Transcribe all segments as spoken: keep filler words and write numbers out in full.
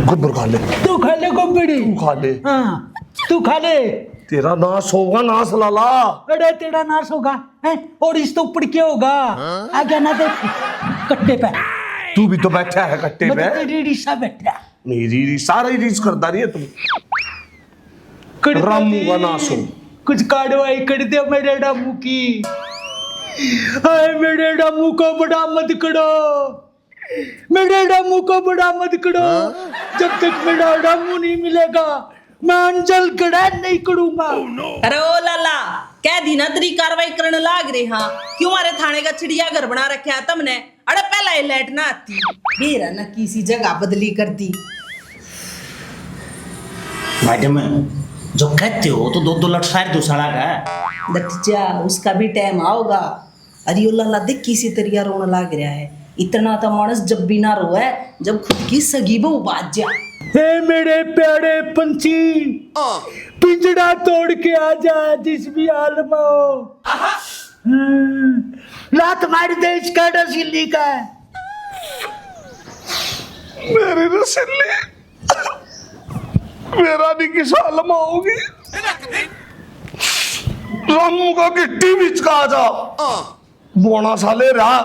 गोबर खा ले। तू खा ले गोबड़ी। तू खा ले। हाँ, तू खा ले। तेरा नाश होगा, नाश लाला। अरे, तेरा नाश होगा, हैं? और इस तो ऊपर क्या होगा? हाँ? आ गया ना, देख, कट्टे पे। तू भी तो बैठा है कट्टे पे। मैं तो तेरी रीसा बैठा। मेरी रीस, सारा ही रीस करता रही है तू। रामू का नाश हो। कुछ कार्रवाई कर दे मेरे रामू की। हाय, मेरे रामू को बड़ा मत करो। मेरे रामू को बड़ा मत करो। हाँ? जब तक मेरा रामू नहीं मिलेगा, मैं अंजल ग्रहण नहीं करूंगा। अरे ओ लाला, कह दी ना तेरी कार्रवाई करने लाग रहे हाँ। क्यों मारे थाने का चिड़ियाघर बना रखा है तुमने? अरे पहला ये लाइट ना आती, बेरा ना किसी जगह बदली कर दी। मैडम, जो कहते हो तो दो दो लट सार दो साला का। लट जा, उसका भी टाइम आओगा। अरे ओ लाला, देख किसी तरिया रोन लाग रहा है। इतना तो मानस जब भी ना रोए जब खुद की सगी बहू बाज जा। हे मेरे प्यारे पंछी, पिंजड़ा तोड़ के आ जा जिस भी हाल में हो। हम्म, लात मार दे इस काटा सिल्ली का। मेरी रसीली, मेरा नहीं किस हाल में होगी। रामू का गिट्टी बिच का आ जा। बोना साले रहा।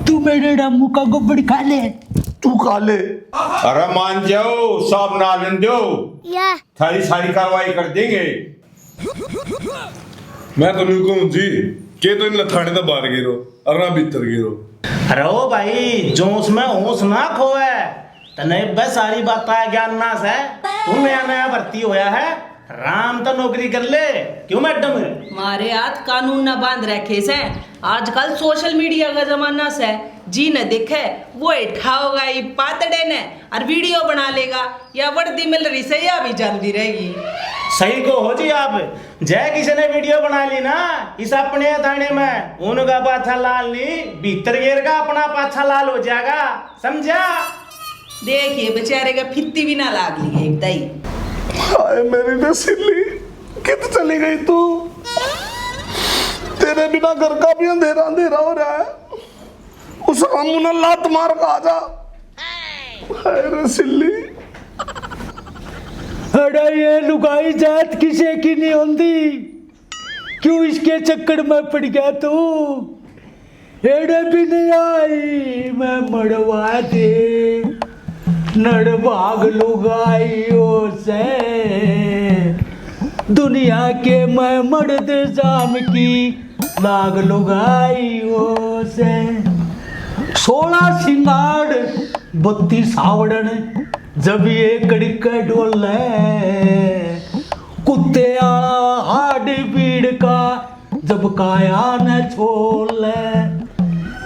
तू मेरे रामू का गोबर खा ले। तू खा ले। अरे मान जाओ, साहब ना लेन दो। या। थारी सारी कार्रवाई कर देंगे। मैं तो न्यू कहूँ जी, के तो इन लथाने तो बाहर गिरो, अर ना भीतर गिरो। अरे ओ भाई, जोश में होश ना खोए। तने बस सारी बात का ज्ञान ना से। तू नया नया भर्ती होया है, आराम तो नौकरी कर ले। क्यों मैडम? मारे हाथ कानून ना बांध रखे से। आजकल सोशल मीडिया का जमाना से, जी न देखे वो ठाओगा ही पातड़े ने और वीडियो बना लेगा। या वर्दी मिल रही से, या भी जांदी रहेगी। सही को हो जी आप, जय किसी ने वीडियो बना ली ना इस अपने थाने में, उनका पाछा लाल नहीं, भीतर गेर का अपना पाछा लाल हो जाएगा, समझा? देखिए बेचारे का फित्ती भी ना लाग ली है ताई। हाय मेरी नसीली, कित चली गई तू? तेरे बिना घर का भी अंधेरा अंधेरा हो रहा है। उस रामू ने लात मार के आ जा। हाय रे सिल्ली। अरे ये लुगाई जात किसे की नहीं होंदी, क्यों इसके चक्कर में पड़ गया तू? एड़े भी नहीं आई मैं मड़वा दे, नड़भाग लुगाइयों से। दुनिया के मैं मर्द जाम की लाग लुगाइयों से। सोलह सिंगार बत्तीस सावड़न जब ये कड़के डोले, कुत्ते आला हाड बीड़ का जब काया न छोले,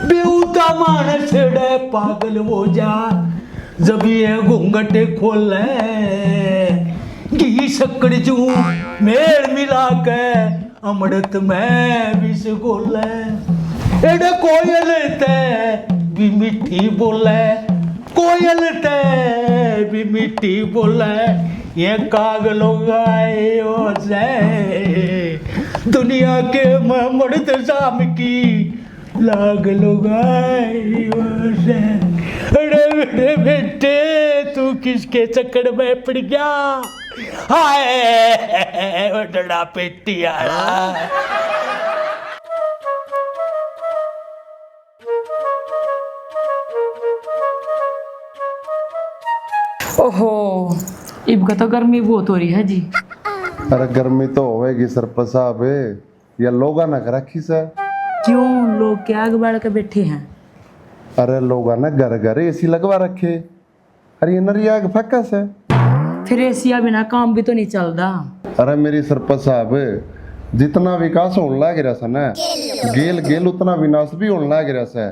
बेहुदा मानस रे पागल हो जा, जब ये घूंघट खोले। घी शक्कर जू मेल मिला के अमृत में विष घोले। एड़े कोयल ते भी मीठी बोले, कोयल ते भी मीठी बोले, ये काग लुगाइयों से। दुनिया के मैं मर्द जाम की लाग लुगाइयों से। अरे मेरे बेटे, तू किसके चक्कर में पड़ गया? हाय, उठड़ा पेटी आला। ओहो, इबका तो गर्मी बहुत हो रही है जी। अरे गर्मी तो होवेगी सरपंच साहब, या लोगा ना कर रखी से। क्यों, लोग क्या आग बाल के बैठे हैं? अरे लोगा ने घर घर एसी लगवा रखे। अरे ये नरिया के फक्का से। फिर एसिया बिना काम भी तो नहीं चलदा। अरे मेरी सरपंच साहब, जितना विकास होने लाग रहा से ना, गेल गेल उतना विनाश भी होने लाग रहा से।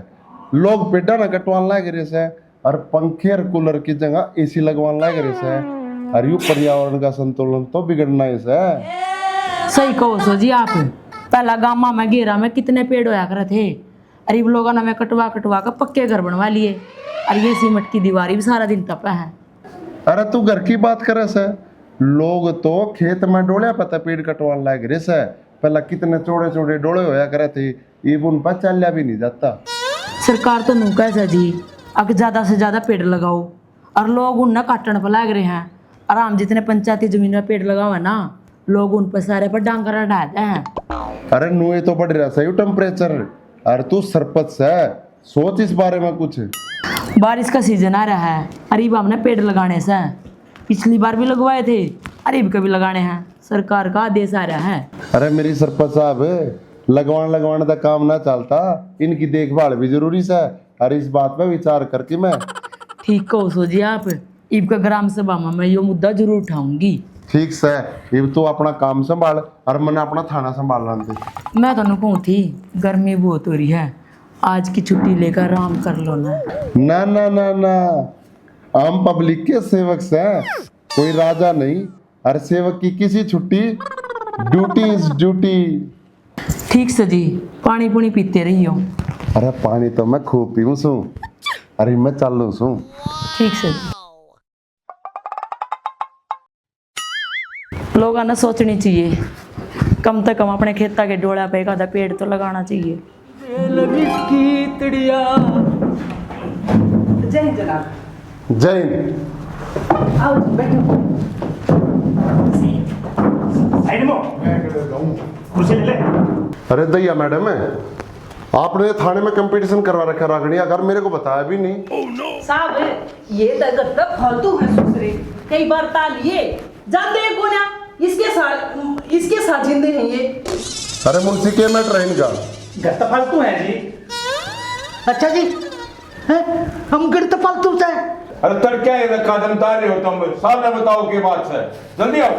लोग पेड़ा ना कटवान लाग रहे से, और पंखे और कूलर की जगह एसी लगवान लाग रहे से। और यू पर्यावरण का संतुलन तो बिगड़ना ही से। सही कहो सो जी आप। पहला गामा में घेरा में कितने पेड़ होया करे थे, अरे लोगों ने मैं कटवा कटवा के पक्के घर बनवा लिए। और ये सीमेंट की दीवारी भी सारा दिन तपे है। अरे तू घर की बात करे से, लोग तो खेत में डोलिया पे तो पेड़ कटवान लाग रहे से। पहला कितने चौड़े चौड़े डोले होया करे थे, इब उन पर चाल्या भी नहीं जाता। सरकार तो नू कहे से जी, अक ज्यादा से ज्यादा पेड़ लगाओ, और लोग उनने काटण पर लाग रहे हैं। और हम जितने पंचायती जमीन में पेड़ लगावे ना, लोग उन पर सारे पर डांगरा डालते हैं। अरे नुए तो बढ़ रहा सही टेम्परेचर, और तू सरपंच है, सोच इस बारे में कुछ। बारिश का सीजन आ रहा है, अरे इब हमने पेड़ लगाने से, पिछली बार भी लगवाए थे, अरे इब का भी लगाने हैं, सरकार का आदेश आ रहा है। अरे मेरी सरपंच साहब, लगवान लगवान का काम ना चलता, इनकी देखभाल भी जरूरी से। अरे इस बात पे विचार करके मैं ठीक कहो सो जी आप, इब का ग्राम सभा में मैं यो मुद्दा जरूर उठाऊंगी। ठीक से, इब तू अपना काम संभाल और मैंने अपना थाना संभाल रहा। मैं तो कहूँ थी, गर्मी बहुत हो रही है, आज की छुट्टी लेकर आराम कर लो ना। ना ना ना ना, आम पब्लिक के सेवक से, कोई राजा नहीं। हर सेवक की किसी छुट्टी, ड्यूटी इज ड्यूटी। ठीक से जी, पानी पुनी पीते रहियो। अरे पानी तो मैं खूब पीऊँ सूं। अरे मैं चालू सूं। ठीक से जी। लोगों ने सोचनी चाहिए, कम से कम अपने खेता के डोला पे एक आधा पेड़ तो लगाना चाहिए। लगी कीतड़िया। जय हिंद जनाब। जय हिंद। आओ जी, बैठो। साइड में हो। कुर्सी ले ले। अरे दैया मैडम, आपने थाने में कंपटीशन करवा रखा रागनी, अगर मेरे को बताया भी नहीं। साहब, ये तो घर का फालतू है ससुरे, कई बार तालिए जाते हैं कोन्या, इसके साथ, इसके साजिंदे हैं ये। अरे मुंशी, के मैटर है इनका? घर तो फालतू है जी। अच्छा जी, हैं? हम घर तो फालतू से। अरे तड़के ही रखा, जनता रहे हो तुम, सामने बताओ के बात है, जल्दी आओ।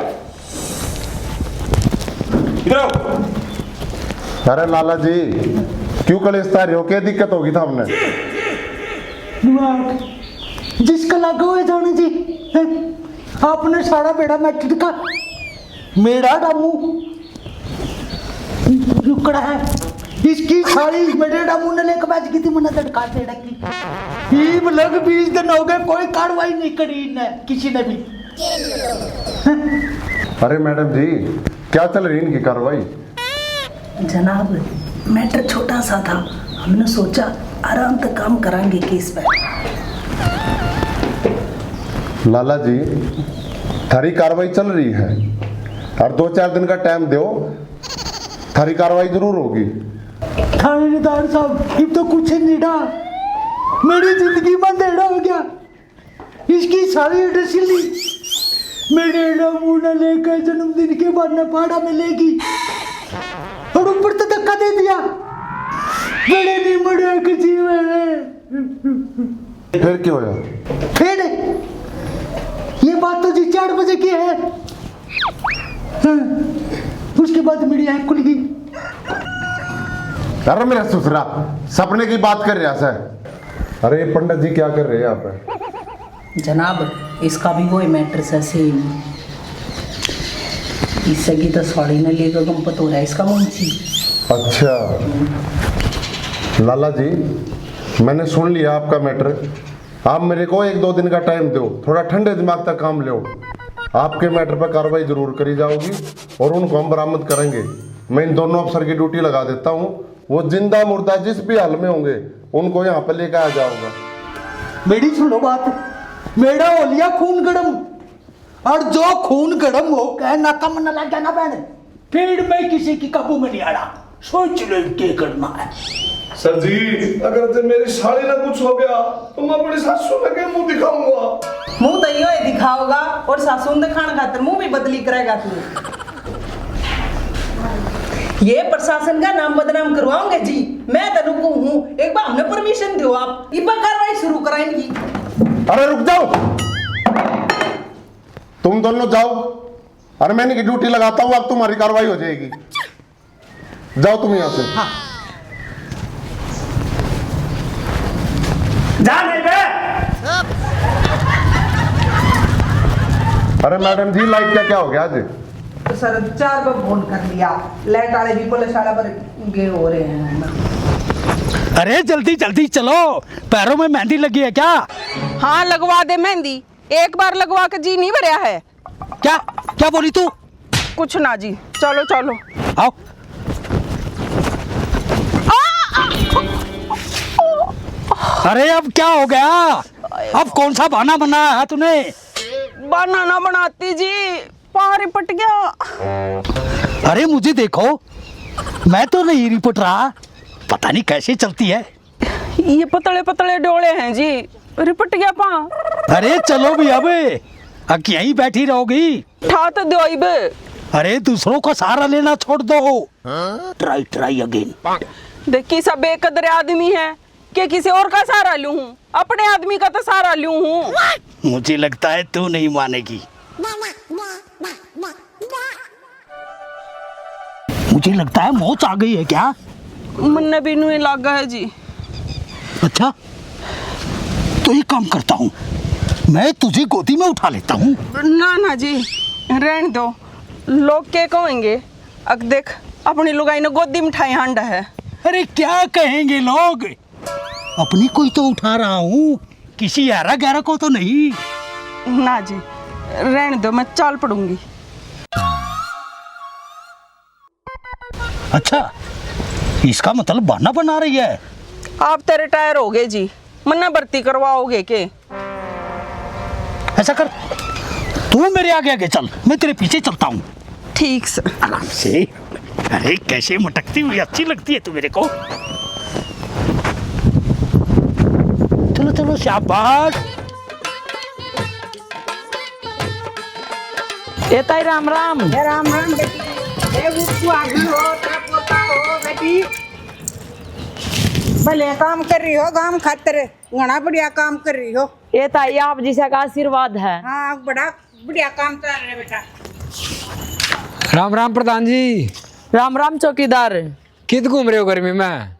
इधर आओ। अरे लाला जी, क्यों कलेश तारी हो, क्या दिक्कत होगी था हमने? जिसका लागो है जाने जी, हैं? आपने सारा बेड़ा मैं ठिड़का, मेरा डामू रुकड़ा है। इसकी सारी मेरे डामू ने लेकर बैठ गई थी, मैंने तड़का से रखी। ईब लग बीस दिन हो गए, कोई कार्रवाई नहीं करी इनने, किसी ने भी। अरे मैडम जी, क्या चल रही इनकी कार्रवाई? जनाब, मैटर छोटा सा था, हमने सोचा आराम से काम करांगे केस पे। लाला जी, थारी कार्रवाई चल रही है और दो चार दिन का टाइम दो, थारी कार्रवाई जरूर होगी। थानेदार साहब, इब तो कुछ नहीं रहा, मेरी जिंदगी में अंधेरा हो गया। इसकी सारी रसीली मेरे मुंह ने लेकर जन्मदिन के बहाने पाड़ा में लेगी और ऊपर तो धक्का दे दिया। बड़े नहीं मरे के जीवे। फिर क्या होया? फिर ये बात तो जी चार बजे की है। हाँ, उसके बाद मेरी आँख खुल गई। अरे मेरा ससुरा, सपने की बात कर रहा है। अरे ये पंडित जी क्या कर रहे हैं यहाँ पे? जनाब, इसका भी वही मैटर से सेम। इससे की तो साड़ी ने लेकर गम पत हो रहा है इसका मुंशी। अच्छा लाला जी, मैंने सुन लिया आपका मैटर। आप मेरे को एक दो दिन का टाइम दो, थोड़ा ठंडे दिमाग तक काम लो। आपके मैटर पर कार्रवाई जरूर करी जाओगी और उनको हम बरामद करेंगे। मैं इन दोनों अफसर की ड्यूटी लगा देता हूँ, वो जिंदा मुर्दा जिस भी हाल में होंगे उनको यहाँ पर लेकर आ जाऊंगा। मेरी सुनो बात, मेरा हो लिया खून गर्म, और जो खून गर्म हो कह ना कम न लगे ना बहन, फिर मैं किसी की काबू में नहीं आना। सोच लो के करना है। सर जी, अगर ते मेरी साली ने कुछ हो गया तो मैं अपनी सासू ने के मुंह दिखाऊंगा? मुंह तो यो ही दिखाओगा और सासू ने दिखाने खातर मुंह भी बदली करेगा तू। ये प्रशासन का नाम बदनाम करवाओगे जी। मैं तनु को हूँ, एक बार हमने परमिशन दो, आप इब्बा कार्रवाई शुरू कराएंगी। अरे रुक जाओ, तुम दोनों जाओ। अरे मैं इनकी ड्यूटी लगाता हूँ, अब तुम्हारी कार्रवाई हो जाएगी। जाओ तुम यहाँ से। हाँ। जा नहीं बे। अरे मैडम जी, लाइट का क्या हो गया आज? तो सर, चार बार फोन कर लिया, लाइट वाले भी पुलिस वाला पर गए हो रहे हैं। अरे जल्दी जल्दी चलो, पैरों में मेहंदी लगी है क्या? हाँ, लगवा दे मेहंदी, एक बार लगवा के जी नहीं भरया है। क्या, क्या बोली तू? कुछ ना जी, चलो चलो। आओ। अरे अब क्या हो गया? अब कौन सा बहाना बनाया है तूने? बहाना ना बनाती जी, पाँव रिपट गया। अरे मुझे देखो, मैं तो नहीं रिपट रहा, पता नहीं कैसे चलती है। ये पतले पतले डोले हैं जी, रिपट गया पाँव। अरे चलो भी अब, अब यहीं बैठी रहोगी? ठा तो दो इब। अरे दूसरों का सहारा लेना छोड़ दो। Try, try again. देखी सब बेकदर आदमी है, के किसी और का सहारा लूं हूँ, अपने आदमी का तो सहारा लूं हूँ। मुझे लगता है तू नहीं मानेगी। मुझे लगता है मोच आ गई है क्या? मन्ने भी न्यू ही लागा है जी। अच्छा, तो एक काम करता हूँ, मैं तुझे गोदी में उठा लेता हूँ। ना ना जी, रहने दो, लोग क्या कहेंगे? अक देख, अपनी लुगाई ने गोदी में ठाई हांडा है। अरे क्या कहेंगे लोग, अपनी कोई तो उठा रहा हूँ, किसी यारा ग्यारा को तो नहीं। ना जी, रहने दो, मैं चाल पड़ूंगी। अच्छा, इसका मतलब बहाना बना रही है। आप तो रिटायर हो गए जी, मन्ने भर्ती करवाओगे के? ऐसा कर, तू मेरे आगे आगे चल, मैं तेरे पीछे चलता हूँ। ठीक सर। आराम से। अरे कैसे मटकती हुई अच्छी लगती है तू मेरे को। चलो चलो शाबाश। ए ताई राम राम। ए राम राम बेटी। ए वो सुहागन हो, तेरा पोता हो बेटी। भले काम कर रही हो गांव खातर, घना बढ़िया काम कर रही हो। ए ताई आप जिसा का आशीर्वाद है। हाँ, बड़ा बढ़िया काम कर रहे बेटा। राम राम प्रधान जी। राम राम चौकीदार। कित घूम रहे हो गर्मी में?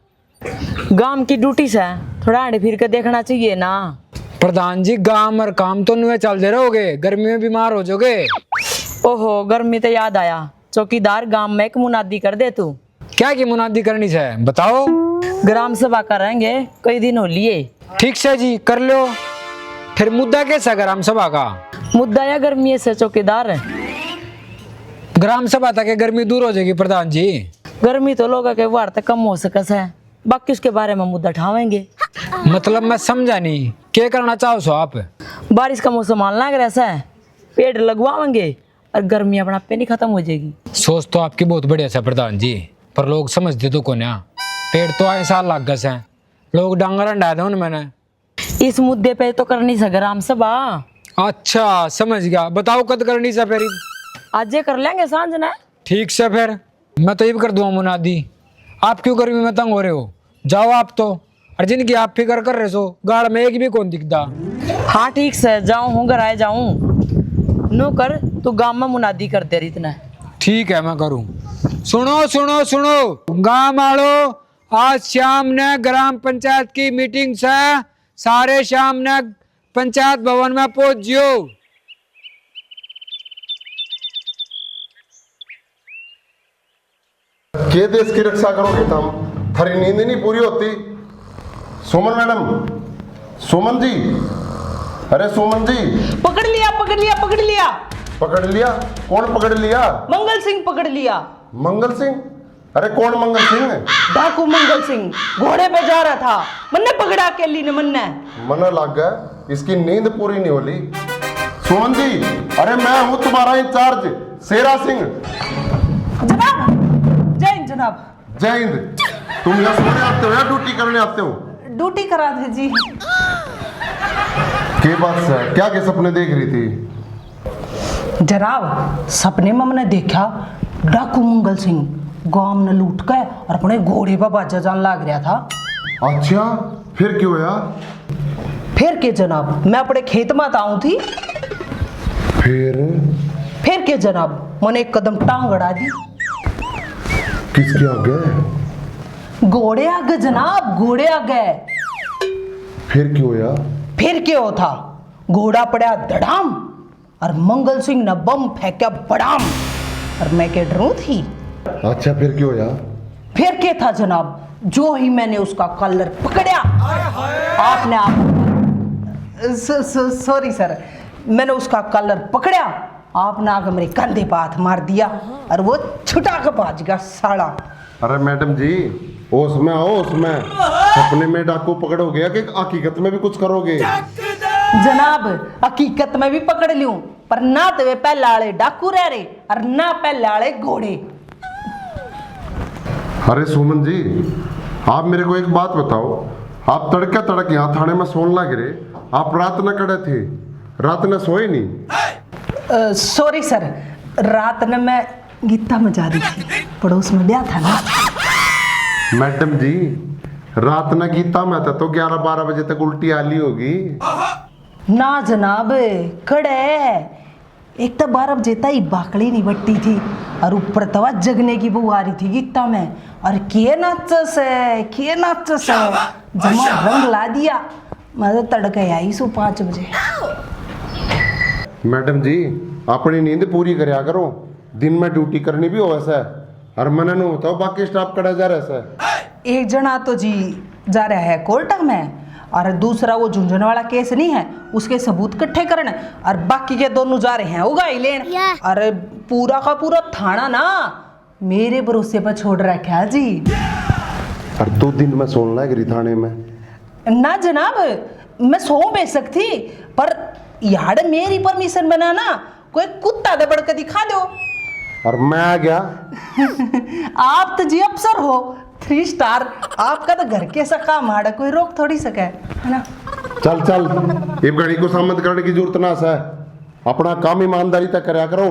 गांव की ड्यूटी से, थोड़ा आड़ फिर के देखना चाहिए ना। प्रधान जी, गांव और काम तो नुए चलते रहोगे, गर्मी में बीमार हो जाओगे। ओहो, गर्मी तो याद आया, चौकीदार गांव में एक मुनादी कर दे तू। क्या की मुनादी करनी से, बताओ। ग्राम सभा करेंगे, कई दिन हो लिए। ठीक से जी, कर लो। फिर मुद्दा कैसा ग्राम सभा का? मुद्दा या गर्मी से चौकीदार। ग्राम सभा तक गर्मी दूर हो जाएगी प्रधान जी। गर्मी तो लोगों के वार तक कम हो सके से, बाकी उसके बारे में मुद्दा ठावेंगे। मतलब मैं समझा नहीं, क्या करना चाहो सो आप? बारिश का मौसम आने लग रहा से, पेड़ लगवावेंगे और गर्मी अपने आप पे नहीं खत्म हो जाएगी। सोच तो आपकी बहुत बढ़िया से प्रधान जी, पर लोग समझते तो कोन्या। पेड़ तो आए साल लाग गए से, लोग डांगर हंडा दे उनमें ने। इस मुद्दे पे तो करनी से ग्राम सभा। अच्छा, समझ गया। बताओ कद करनी से फिर? आज ये कर लेंगे सांझ ने। ठीक से फिर, मैं तो इब कर दूंगा मुनादी। आप क्यों गर्मी में तंग हो रहे हो? जाओ आप तो। और जिनकी आप फिक्र कर रहे सो, गाड़ में एक भी कौन दिखदा। हाँ ठीक से, जाऊं हूँ, घर आए जाऊं। नू कर, तू गांव में मुनादी कर दे रीत ने। ठीक है, मैं करूं। सुनो, सुनो, सुनो, गांव वालों, आज शाम ने ग्राम पंचायत की मीटिंग से सारे शाम ने पंचायत भवन में पहुंच जियो। के देश की रक्षा करोगे तुम? थारी नींद नहीं पूरी होती। सुमन मैडम, सुमन जी, अरे सुमन जी। पकड़ लिया, पकड़ लिया, पकड़ लिया। पकड़ लिया? कौन पकड़ लिया? मंगल सिंह पकड़ लिया। मंगल सिंह? अरे कौन मंगल सिंह? डाकू मंगल सिंह घोड़े पे जा रहा था, मन्ने पकड़ा अकेली ने मन्ने। मने लाग गया इसकी नींद पूरी नहीं होली। सुमन जी, अरे मैं हूँ तुम्हारा इंचार्ज शेरा सिंह। जनाब, जय हिंद जनाब। जय हिंद। तुम यहाँ सोने आते हो या ड्यूटी करने आते हो? ड्यूटी करा दे जी। के बात है, क्या के सपने देख रही थी? जनाब, सपने में मैंने देखा डाकू मंगल सिंह गांव ने लूट के और अपने घोड़े पर बाजा जान लाग रहा था। अच्छा, फिर क्यों होया? फिर के जनाब, मैं अपने खेत में तो आऊं थी। फिर? फिर के जनाब, मैंने एक कदम टांग अड़ा दी। किसके आगे? घोड़े आगे जनाब, घोड़े आगे। फिर क्यों होया? फिर के हो था? घोड़ा पड़ा धड़ाम और मंगल सिंह ने बम फेंका बड़ाम, और मैं के डरूं थी। अच्छा, फिर क्यों होया? फिर के था जनाब, जो ही मैंने उसका कॉलर पकड़या, आपने आप, स-, स-, सॉरी सर, मैंने उसका कॉलर पकड़या, आपने आके मेरे कंधे पे हाथ मार दिया और वो छुटा के भाज गया साला। अरे मैडम जी, होश में आओ, होश में। सपने में डाकू पकड़ोगे कि हकीकत में भी कुछ करोगे? जनाब, हकीकत में भी पकड़ लूं, पर ना तो वे पहले वाले डाकू रह रहे और ना पहले वाले घोड़े। अरे सुमन जी, आप मेरे को एक बात बताओ, आप तड़के तड़क यहाँ थाने में सोन लग रहे, आप रात न कड़े थे, रात न सोए नहीं? सॉरी सर, रात न मैं गीता में जा रही थी, पड़ोस में ब्याह था ना। मैडम जी, रात न गीता में था तो ग्यारह बारह बजे तक उल्टी आली होगी। ना जनाब, कड़े। एक तो बारह बजे तक बाकड़ी नहीं बट्टी थी और ऊपर तवा जगने की बहू आ रही थी गीता में। और के नाचस है, के नाचस है, जमा रंग ला दिया। मैं तो तड़के आई सू पाँच बजे। मैडम जी, अपनी नींद पूरी करया करो, दिन में ड्यूटी करनी भी होवे सै। और मने नु बताओ, बाकी स्टाफ कड़ा जा रहा सै? एक जना तो जी जा रहा है कोर्ट में, और दूसरा वो झुंझुन वाला केस नहीं है, उसके सबूत इकट्ठे करने, और बाकी के दोनों जा रहे हैं उगाही लेन। और पूरा का पूरा थाना ना मेरे भरोसे पर छोड़ रखा है जी। और दो दिन में सोन लग रही थाने में। ना जनाब, मैं सो बेशक थी, पर यार मेरी परमिशन बना ना, कोई कुत्ता दबड़ के दिखा दो। और मैं आ गया। आप तो जी अफसर हो, थ्री स्टार। आपका तो घर के ऐसा काम आड़ा कोई रोक थोड़ी सके, है ना? चल चल, इब घड़ी को सामत करने की जरूरत ना सै। अपना काम ईमानदारी तक करया करो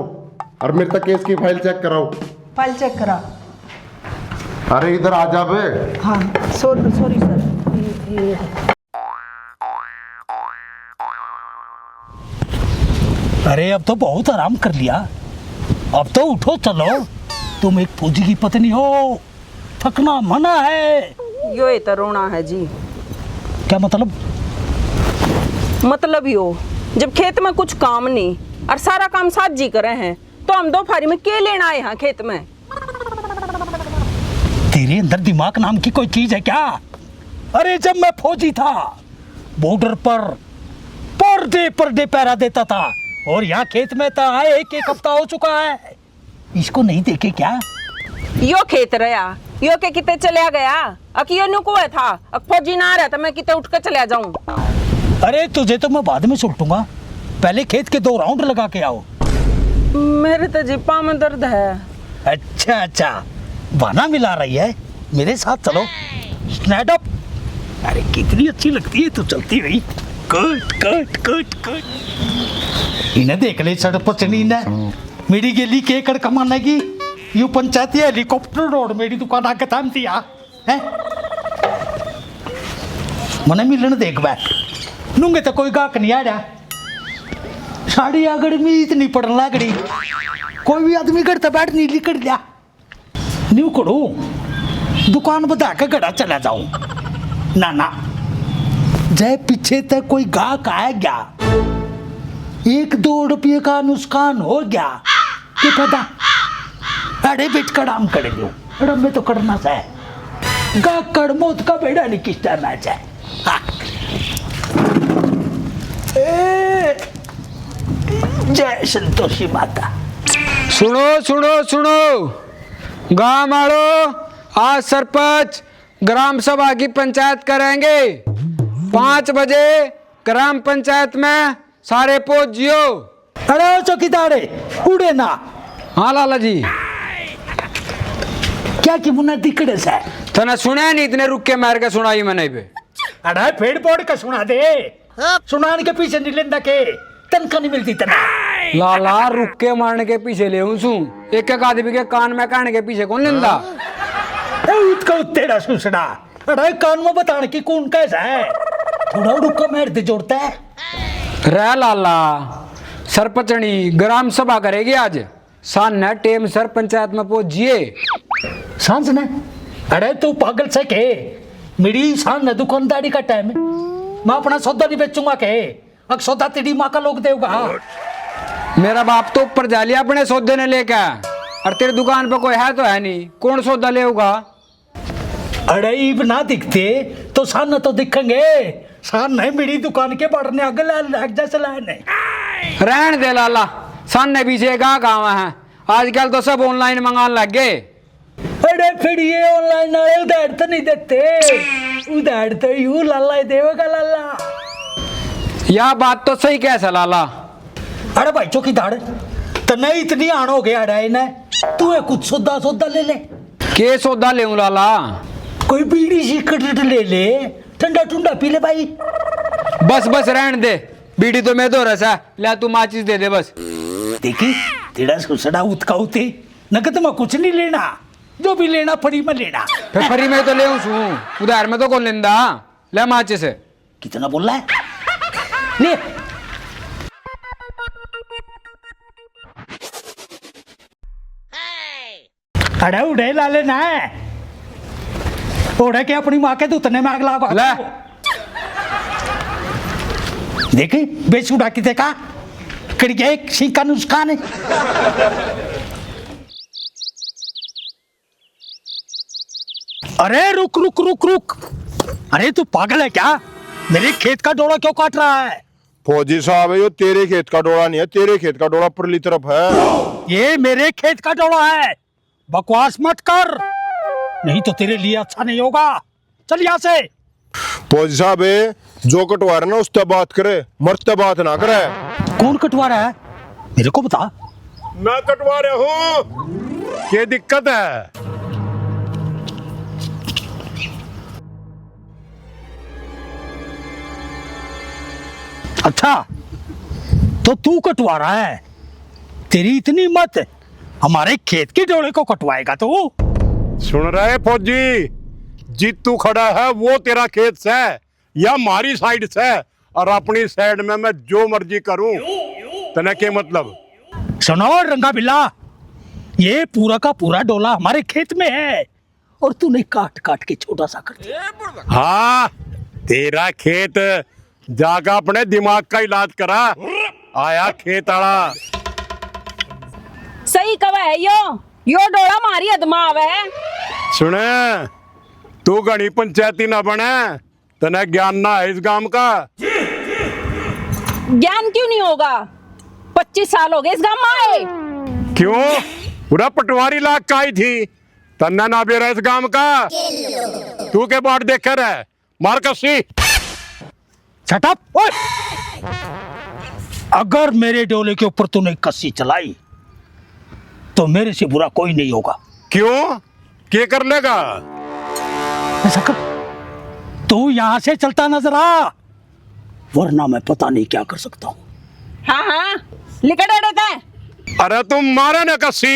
और मेरे तक केस की फाइल चेक कराओ। फाइल चेक करा। अरे इधर आ जा बे। हाँ, सॉरी सॉरी सर। अरे अब तो बहुत आराम कर लिया, अब तो उठो चलो। तुम एक फौजी की पत्नी हो, थकना मना है। यो ही तो रोना है जी। क्या मतलब? मतलब यो, जब खेत में कुछ काम नहीं और सारा काम साथ जी करे हैं, तो हम दो फारी में के लेना आए हैं खेत में? तेरे अंदर दिमाग नाम की कोई चीज है क्या? अरे जब मैं फौजी था, बॉर्डर पर पर डे पर डे पहरा देता था, और यहाँ खेत में तो आए एक एक हफ्ता हो चुका है। इसको नहीं देखे क्या? यो खेत रहा, यो के किते चल्या गया? अक यो न्यू को है था, अक फौजी ना रहा तो मैं किते उठ के चल्या जाऊं। अरे तुझे तो मैं बाद में सुलटूंगा, पहले खेत के दो राउंड लगा के आओ। मेरे तो जिप्पा में दर्द है। अच्छा अच्छा, बहाना मिला रही है, मेरे साथ चलो। Stand up. अरे कितनी अच्छी लगती है तू चलती हुई। Cut cut cut cut. इन्हें देख ले सड़पचनी ने, मेरी गेली के कड़ कमाने की। यू पंचायती हेलीकॉप्टर रोड मेरी दुकान आके थाम दिया है। मने मिलन देख बै, नूंगे तो कोई गाहक नहीं आ रहा। साड़ी आगड़ में इतनी पड़न लाग रही, कोई भी आदमी घर तक बैठ नहीं लिकड़ लिया। न्यू करो, दुकान बता के घड़ा चला जाओ। ना ना, जय पीछे तक कोई गाहक आ गया, एक दो रुपये का नुकसान हो गया, के पता। अरे बेच कड़ाम कर लियो, अरे मैं तो करना सै। गाहक कड़ मौत का बेड़ा नहीं किस्ता मैच है। हाँ। ए, जय संतोषी माता। सुनो सुनो सुनो, गांव वालों, आज सरपंच ग्राम सभा की पंचायत करेंगे। पाँच बजे ग्राम पंचायत में सारे पहुंच जियो। अरे ओ चौकीदारे, उड़े ना। हाँ लाला जी। क्या की मुन्ना दिकड़े से? तने सुना नहीं, इतने रुक के मार के सुनाई मैंने बे। अरे फेड़ पोड़ के सुना दे। सुनान के पीछे नहीं लेंदा के, तनखा नहीं मिलती तना। लाला, रुक के मारने के पीछे ले हूं सू, एक एक आदमी के कान में कहने के पीछे कौन लेंदा? ए, उतका उत्तेड़ा सुसड़ा। अरे कान में बताने की कौन कैसा है? थोड़ा रुका मार दे जोड़ता है। रे लाला, सरपंचनी ग्राम सभा करेगी आज। सांझ ने टेम सर पंचायत में पहुंच जिए। सांझ ने? अरे तू पागल से के? मेरी सांझ ने दुकानदारी का टाइम है। मैं अपना सौदा नहीं बेचूंगा के? अक सौदा तेरी माँ का लोग देगा। मेरा बाप तो ऊपर जा लिया अपने सौदे ने लेकर, और तेरी दुकान पर कोई है तो है नहीं, कौन सौदा लेगा? अरे इब ना दिखते तो सामने तो दिखेंगे। सामने मेरी दुकान के बाड़ने आगे ला- लग जा चला नहीं। रहन दे लाला, सामने पीछे गाहक आवा है, आजकल तो सब ऑनलाइन मंगान लग गए। अरे फिर ये ऑनलाइन वाले उधार तो नहीं देते, उधार तो यू लाला ही देवेगा लाला। या बात तो सही कह सै लाला। अरे भाई चौकीदार, तन्ने इतनी आन हो गया अड़ाए ने, तू ये कुछ सौदा सौदा ले ले। के सौदा लेऊं लाला? कोई बीड़ी सिगरेट ले ले, ठंडा ठुंडा पी ले भाई। बस बस रहन दे, बीड़ी तो मैं धोरै सै, ले तू माचिस दे दे बस। देखी, तेरा सुसड़ा उतका उते, नगद में कुछ नहीं लेना, जो भी लेना फ्री में लेना। फिर फ्री में तो लेऊं सूं, उधार में तो कौन लेंदा। ले माचिस। कितना बोल रहा है? ले। अरे उड़े लाले ना है। ओढ़े के अपनी माँ के दूतने में आग लाग ले। देखी, बेसुरा की देखा, कड़ गया एक सींग का नुकसान है। अरे रुक रुक रुक रुक, अरे तू पागल है क्या? मेरे खेत का डोला क्यों काट रहा है? फौजी साहब, यो तेरे खेत का डोला नहीं है, तेरे खेत का डोला परली तरफ है। ये मेरे खेत का डोला है, बकवास मत कर, नहीं तो तेरे लिए अच्छा नहीं होगा। चल यहाँ से। फौजी साहब, जो कटवा रहा ना, उससे बात करे, मर्द से बात ना करे। कौन कटवा रहा है, मेरे को बता। मैं कटवा रहा हूँ, क्या दिक्कत है? अच्छा, तो तू कटवा रहा है? तेरी इतनी हिम्मत, हमारे खेत के डोले को कटवाएगा तू? सुन रहे फौजी, जीतू खड़ा है, वो तेरा खेत से या हमारी साइड से, और अपनी साइड में मैं जो मर्जी करूं, तने के मतलब? सुनो रंगा बिल्ला, ये पूरा का पूरा डोला हमारे खेत में है और तूने काट काट के छोटा सा कर दिया। हाँ, तेरा खेत, जाकर अपने दिमाग का इलाज करा। आया खेत आला। सही कवे है यो, यो डोला मारी हद में आवे है। सुने, तू घणी पंचायती ना बने, तने ज्ञान ना है इस गांव का। ज्ञान क्यों नहीं होगा? पच्चीस साल हो गए इस गांव में आए। क्यों? पूरा पटवारी लाग का आई थी, तन्ने ना बेरा इस गांव का। तू के बाट देखे रहे, मार कस्सी। Shut up! ओए! अगर मेरे डोले के ऊपर तूने कस्सी चलाई, तो मेरे से बुरा कोई नहीं होगा। क्यों? के कर लेगा? ऐसा कर, तू यहाँ से चलता नजर आ, वरना मैं पता नहीं क्या कर सकता हूँ। हाँ, हाँ, लिकड़ अड़े तै। अरे तू मारे ना कस्सी,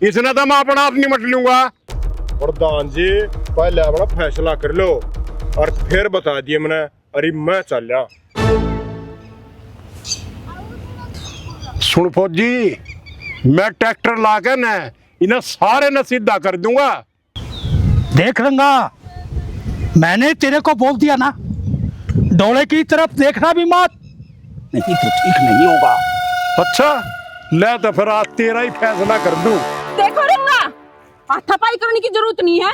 इसने तो मैं अपना आप निमट लूंगा। प्रधान जी, पहले अपना फैसला कर लो और फिर बता दिए मैंने। अरे मैं चाल्या। सुन फौजी, मैं ट्रैक्टर ला के न इन्हें सारे न सीधा कर दूंगा। देख रंगा, मैंने तेरे को बोल दिया ना, डोले की तरफ देखना भी मत, नहीं तो ठीक नहीं होगा। अच्छा, ले तो फिर आज तेरा ही फैसला कर दूं। देखो रंगा, हाथापाई करने की जरूरत नहीं है।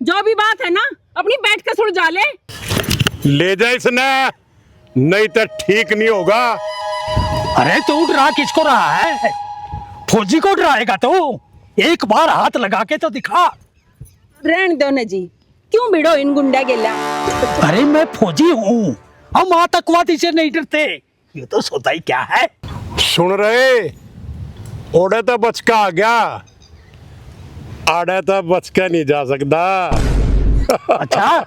जो भी बात है ना, अपनी बैठ के सुलझा ले। ले जा इसने, नहीं तो ठीक नहीं होगा। अरे तू डरा किसको रहा है? फौजी को डराएगा तू? एक बार हाथ लगा के तो दिखा। रहन दो ना जी, क्यों भिड़ो इन गुंडा गेला? अरे मैं फौजी हूँ, हम आतंकवादी से नहीं डरते। ये तो सौदा ही क्या है? सुन रहे, ओड़े तो बचका आ गया, आड़े तो बचका नहीं जा सकता। अच्छा,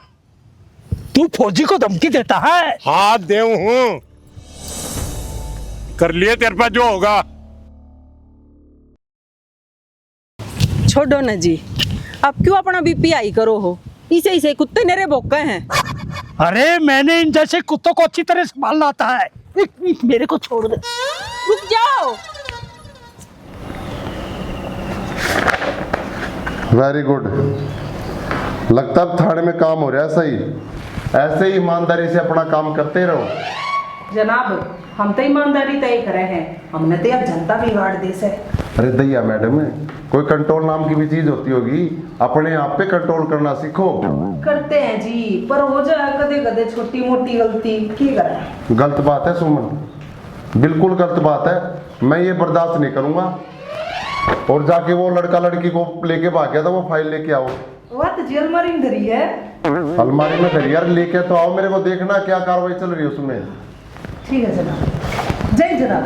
तू फौजी को धमकी देता है? हाँ, देऊ हूँ। कर लिए तेरे पे जो होगा। छोड़ो ना जी, आप क्यों अपना बीपी हाई करो हो? इसे इसे कुत्ते नरे भौंके हैं। अरे, मैंने इन जैसे कुत्तों को अच्छी तरह संभालना आता है। एक, एक, मेरे को छोड़ दे। रुक जाओ। Very good। लगता है थाने में काम हो रहा है सही। ऐसे ही ईमानदारी से अपना काम करते रहो। जनाब, हम तो ईमानदारी तय करे हैं, हमने तो अब जनता बिगाड़ दे से। अरे दैया मैडम, कोई कंट्रोल नाम की भी चीज होती होगी, अपने आप पे कंट्रोल करना सीखो। करते हैं जी, पर हो जाए कदे कदे छोटी मोटी गलती, की करें? गलत बात है सुमन, बिल्कुल गलत बात है। मैं ये बर्दाश्त नहीं करूंगा। और जाके वो लड़का लड़की को लेके भाग गया था, वो फाइल लेके आओ। वो तो जी अलमारी में धरी है। अलमारी में धरी यार, लेके तो आओ मेरे को, देखना क्या कार्रवाई चल रही है उसमें। ठीक है जनाब। जय जनाब।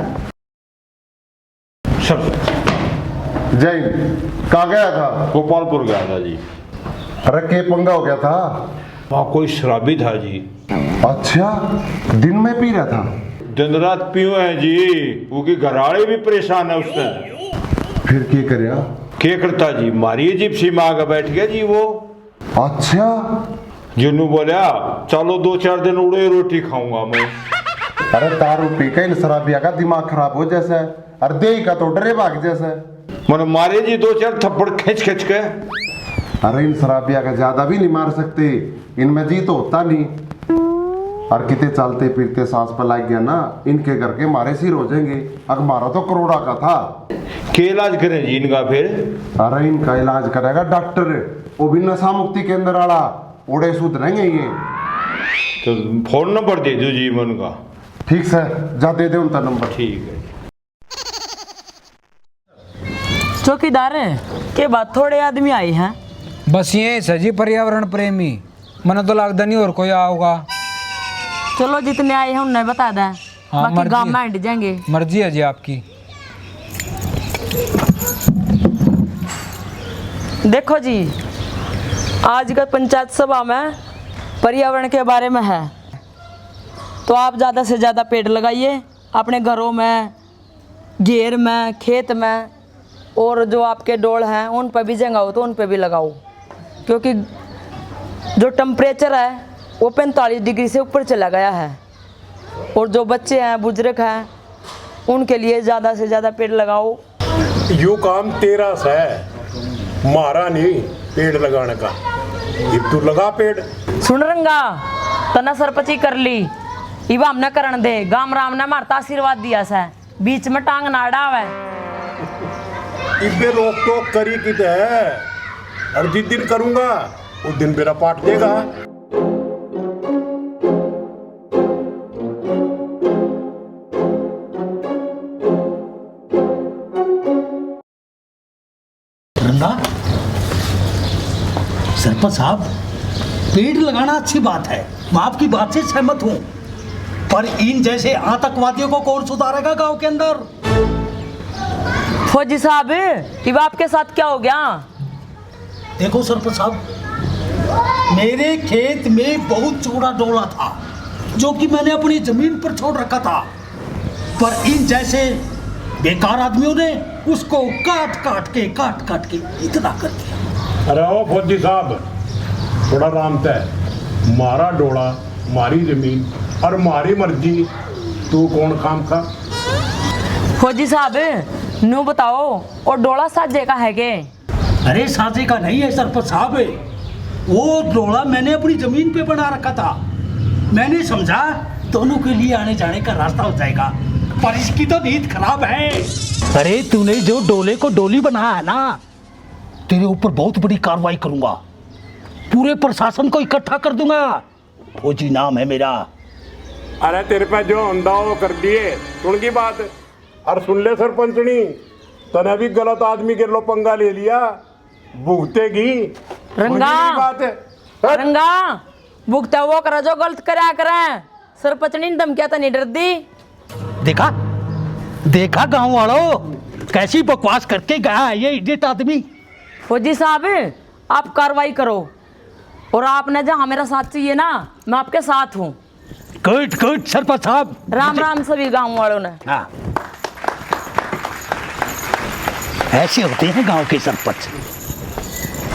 सब। जय हिंद। कहाँ गया था? गोपालपुर गया था जी। अरे, के पंगा हो गया था? वहाँ कोई शराबी था जी। अच्छा, दिन में पी रहा था? दिन रात पीवे है जी। उसकी घरवाली भी परेशान है उससे। फिर के करया? के करता जी, मारी जिप्सी में आके बैठ गया जी वो। अच्छा। जिन्नू बोला, चलो दो चार दिन उड़े रोटी खाऊंगा मैं। अरे, दारू पी के इन शराबिया का दिमाग खराब हो जैसे, और देही का तो डरे भाग जैसे। मैंने मारे जी दो चार थप्पड़ खींच खींच के। अरे, इन शराबिया का ज्यादा भी नहीं मार सकते, इनमें जी तो होता नहीं। और किते चलते फिरते सांस पे लग गया ना, इनके घर के मारे सिर हो जाएंगे। अक मारा तो करोड़ा का था। के इलाज करें जी इनका फिर? अरे, इनका इलाज करेगा डॉक्टर, वो भी नशा मुक्ति केंद्र वाला, ओड़े सुधरेंगे ये। तो फोन नंबर दे दो जी मैं उनका। ठीक से, जा दे दे उनका नंबर। ठीक है। चौकीदार, के बात थोड़े आदमी आए हैं? बस ये सर जी, पर्यावरण प्रेमी, मने तो लगता नहीं और कोई आओगा। चलो, जितने आए हैं उन्हें बता दें, हाँ, बाकी मर्जी। गांव में हट जाएंगे। मर्जी है जी आपकी। देखो जी, आज का पंचायत सभा में पर्यावरण के बारे में है, तो आप ज़्यादा से ज़्यादा पेड़ लगाइए अपने घरों में, घेर में, खेत में, और जो आपके डोल हैं उन पर भी जगह हो तो उन पर भी लगाओ, क्योंकि जो टेम्परेचर है वो पैंतालीस डिग्री से ऊपर चला गया है। और जो बच्चे हैं, बुजुर्ग हैं, उनके लिए ज़्यादा से ज़्यादा पेड़ लगाओ। यो काम तेरा सै, म्हारा नहीं पेड़ लगाने का। इब तू लगा पेड़। सुन रंगा, तन्ने सरपंची कर ली, इब हमने करण दे। गाम राम ने म्हारे ता आशीर्वाद दिया सै, बीच में टांग ना अड़ावे। इबे रोक टोक करी कित है, और जिस दिन करूंगा उस दिन बेरा पाट देगा। रंगा, सरपंच साहब, पेड़ लगाना अच्छी बात है, मैं आपकी बात से सहमत हूँ, पर इन जैसे आतंकवादियों को कौन सुधारेगा गांव के अंदर? फौजी साहब, इब आपके साथ क्या हो गया? देखो सरपंच साहब, मेरे खेत में बहुत चौड़ा डोला था, जो कि मैंने अपनी जमीन पर छोड़ रखा था, पर इन जैसे बेकार आदमियों ने उसको काट काट के, काट काट के इतना कर दिया। अरे ओ फौजी साहब, थोड़ा आराम तै। म्हारा डोला, म्हारी जमीन और म्हारी मर्जी, तू कौन काम का? फौजी साहब, नू बताओ, और डोला साजे का है के? अरे, साजे का नहीं है सरपंच साहब, वो डोला मैंने अपनी जमीन पे बना रखा था। मैंने समझा दोनों के लिए आने जाने का रास्ता हो जाएगा, पर इसकी तो नीयत खराब है। अरे, तूने जो डोले को डोली बनाया है ना, तेरे ऊपर बहुत बड़ी कार्रवाई करूंगा, पूरे प्रशासन को इकट्ठा कर दूंगा। फौजी नाम है मेरा। अरे तेरे पे जो होंदा हो कर दिए, सुन की बात। और सुन ले सरपंचनी, तने भी गलत आदमी के लो पंगा ले लिया, भुगतेगी। रंगा। सुन की बात। हट। रंगा, भुगता वो करे जो गलत करया करे। सरपंचनी ने धमकियां तो नहीं डरदी। देखा, देखा गांव वालों, कैसी बकवास करके गया है ये इडियट आदमी। फौजी साहब, आप कार्रवाई करो, और आपने जहाँ मेरा साथ चाहिए ना, मैं आपके साथ हूँ। गुड, गुड, सरपंच साहब। राम राम सभी गांव वालों ने। हाँ, ऐसे होते हैं गांव के सरपंच,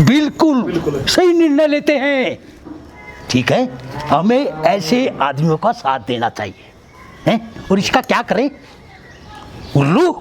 बिल्कुल सही निर्णय लेते हैं। ठीक है, हमें ऐसे आदमियों का साथ देना चाहिए, हैं? और इसका क्या करें? उल्लू,